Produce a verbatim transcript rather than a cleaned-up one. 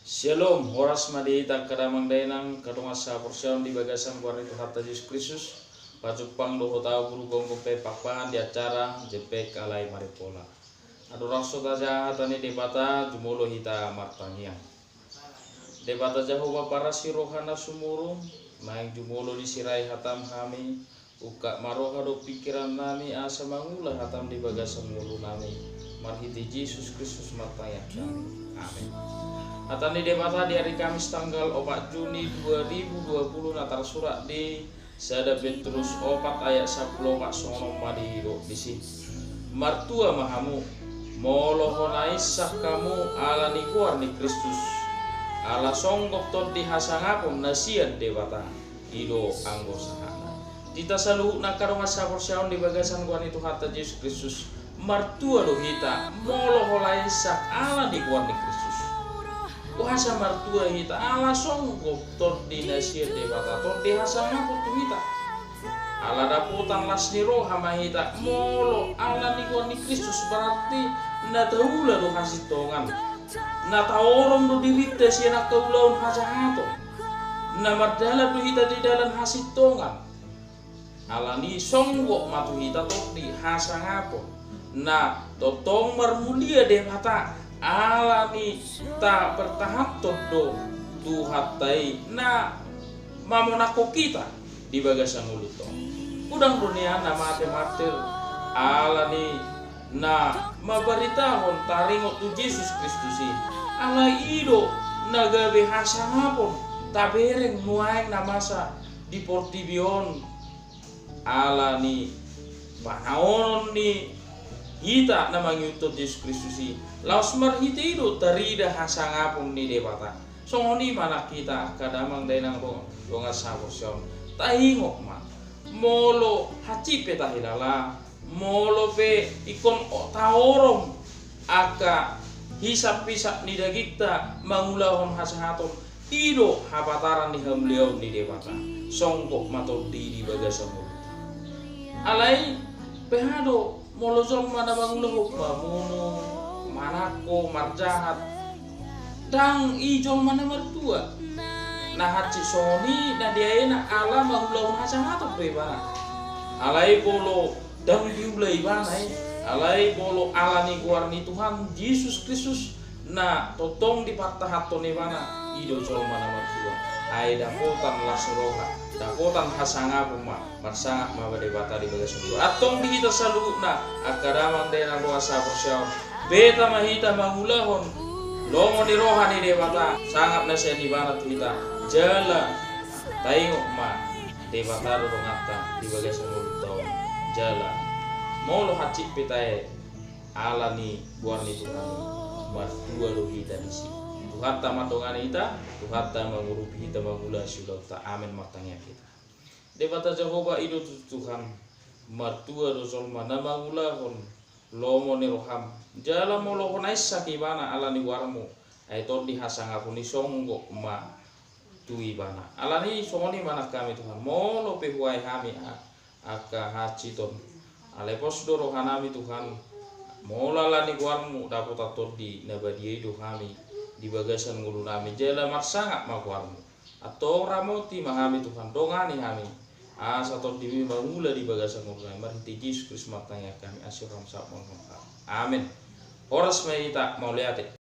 Syalom, horas ma di hita angka damang dainang, angka dongan sahaporseaon di bagasan goar ni Tuhanta Jesus Kristus. Pajumpang do hita guru gomgom pe pakpahan di acara Jempek Alai Maripola. Andorang so tajaha hata ni Debata, jumolo hita martangiang. Debata Jahowa parasi roha na sumurung, naeng jumolo disirai hatam hami, ungkap ma roha dohot pingkiran nami asa mangula hatam di bagasan ngolu nami. Marhite Jesus Kristus martangiang hami. Amen. Hata ni Debata di ari Kamis tanggal opat Juni dua ribu dua puluh na tarsurat di sada Petrus opat ayat sampulu opat songon on ma didok disi. Martua ma hamu, molo hona insak hamu ala ni goar ni Kristus, ala songgop tondi hasangapon na sian Debata. I do anggo sahatna. Di hita saluhutna angka dongan sahaporseaon di bagasan goar ni Tuhanta Jesus Kristus, martua do hita molo hona insak ala ni goar ni Kristus. Boasa martua hita? Ala songgop tondi na sian Debata, tondi hasangapon tu hita. Ala dapotan las ni roha ma hita molo ala ni goar ni Kristus, berarti na taula do hasintongan. Na taorom do dirinta sian angka ulaon hajahaton. Na mardalan do hita di dalan hasintongan. Ala ni songgop ma tu hita tondi hasangapon. Na tongtong marmulia Debata ala ni tapertahanhon do Tuhanta i na mamonanghon hita di bagasan ngolunta on. Godang do nian na mate martir ala ni na mambaritahon taringot tu Jesus Kristus i. Alai i do na gabe hasangapon tabereng nuaeng na masa di portibi on, ala ni panaonon ni hita na mangihuthon Jesus Kristus i. Laos marhite i do tarida hasangapon ni Debata. Songon i ma nang hita angka damang dainang do, dongan sahaporseaon. Taingot ma, molo hansit pe tahilala, molo pe ingkon o-, taorom angka hisaphisap ni dagingta mangulahon hajahaton, i do hapataran ni hamuliaon ni Debata. Songgop ma tondi di bagasan ngolunta. Alai beha do molo jolma na mangulahon mamunu, manangko, marjahat, ndang i jolma na martua. Na hansit songon i na diaena ala mangulahon hajahaton do ibana. Alai molo ndang diula ibana i, alai molo ala ni goar ni Tuhan Jesus Kristus na tongtong dipartahanhon ibana, i do jolma na martua. Ai dapotan las roha, dapotan hasangapon ma, marsangap ma Debata di bagasan ngolu. Antong di hita saluhutna angka damang dainang dongan sahaporseaon, beta ma hita mangulahon lomo ni roha ni Debata, sangap na sian ibana tu hita. Jala taingot ma, Debata do donganta di bagasan ngolunta on. Jala molo hansit pe tahe ala ni goar ni Tuhan i, martua do hita disi. Tuhanta mandongani hita, Tuhanta mangurupi hita mangula siulaonta. Amen. Martangiang hita. Debata Jahowa, i do tutu Tuhan, martua do jolma na mangulahon lomo ni roham. Jala molo hona insak ibana ala ni goarmu, ai tondi hasangapon i songgop ma tu ibana. Ala ni songon i ma nang hami Tuhan, molo pe huae hami a-, angka hansiton, alai pos do rohanami Tuhan, molo ala ni goarmu dapotan tondi na badia i do hami di bagasan ngolunami, jala marsangap ma goarmu. Antong ramoti ma hami Tuhan, dongani hami, asa tondimi mangula di bagasan ngolunami. Marhite Jesus Kristus martangiang hami, asi roham sahat ma tu hami. Amen. Horas ma hita, mauliate.